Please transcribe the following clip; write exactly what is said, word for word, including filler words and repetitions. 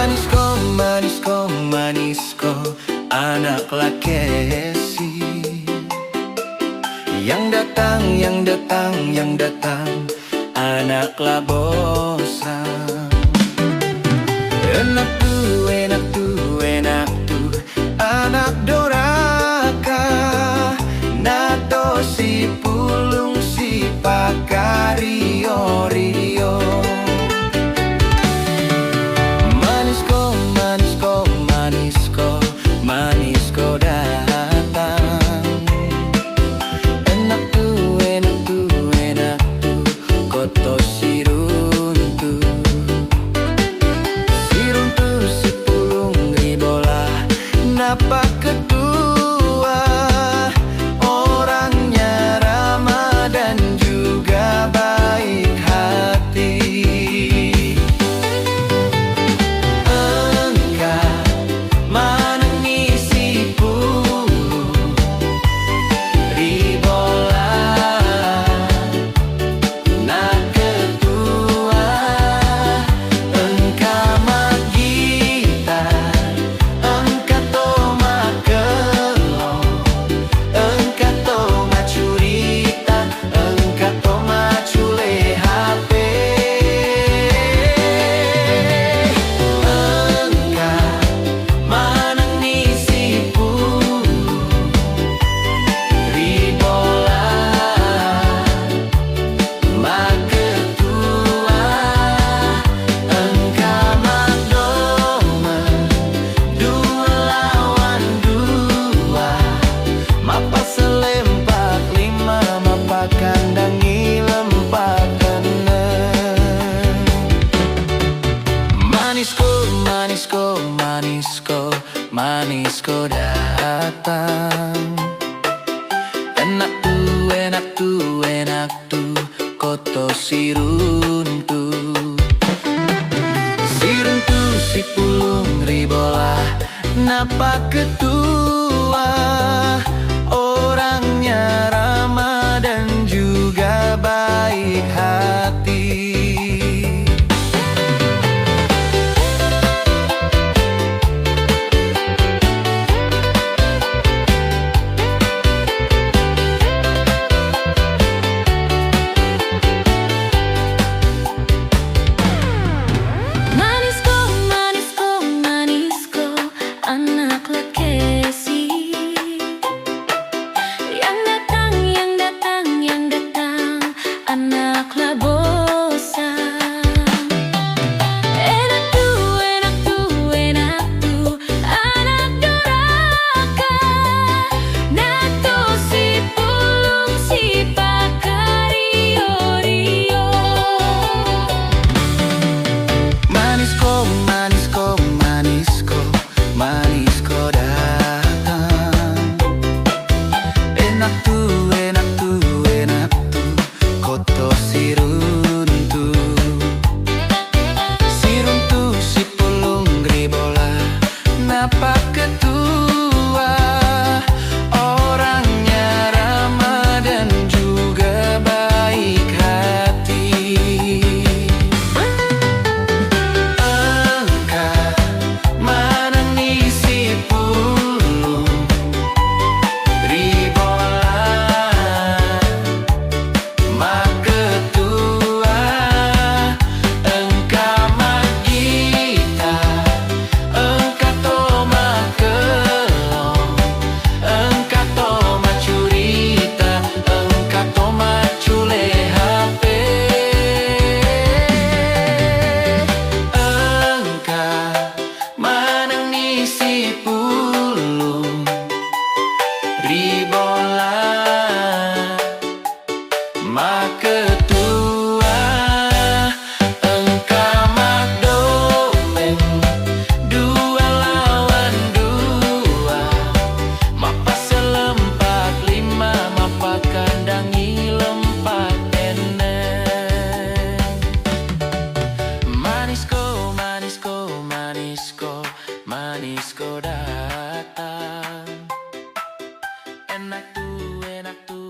Manisko, manisko, manisko, anak lakesi. Yang datang, yang datang, yang datang, anak labosa. Enaktu, enaktu, enaktu, anak doraka, nato sipulung sipakario-rio. Manisko, manisko, manisko, manisko datang. Enaktu, enaktu, enaktu, koto siruntu. Siruntu sipulung ribola, napaketua, orangnya ramah dan juga baik hati. Engka manengngi sipulung ribola, naketua, engka maggitar, engka to makello, engka to maccurita, engka to maccule H P. Engka manengngi sipulung ribola, maketua, engka maddomeng dua lawan dua, mappasseleng empat lima, mappakandangi lempat enneng. Manisko, manisko, manisko, manisko datang. Enaktu, enaktu, enaktu, koto siruntu. Siruntu sipulung ribola, napaketua, orangnya ramah dan juga baik hati. Manisko, manisko, manisko, anak lakesi. Yang datang, yang datang, yang datang, anak labosa. Enaktu, enaktu, enaktu, anak doraka, nato sipulung sipakario-rio. Manisko, manisko, manisko, manisko datang. Enaktu, enaktu, enaktu, koto siruntu. Siruntu sipulung ribola, napaketua, orangnya ramah dan juga baik hati. Engka manengngi sipulung ribola, maketua, engka maggitar, engka to makello, engka to maccurita, engka to maccule H P. Engka manengngi sipulung ribola, maketua, engka maddomeng dua lawan dua, mappasseleng empat lima, mappakandangi lempat enneng. Manisko, manisko, manisko, manisko datang. Enaktu, enaktu,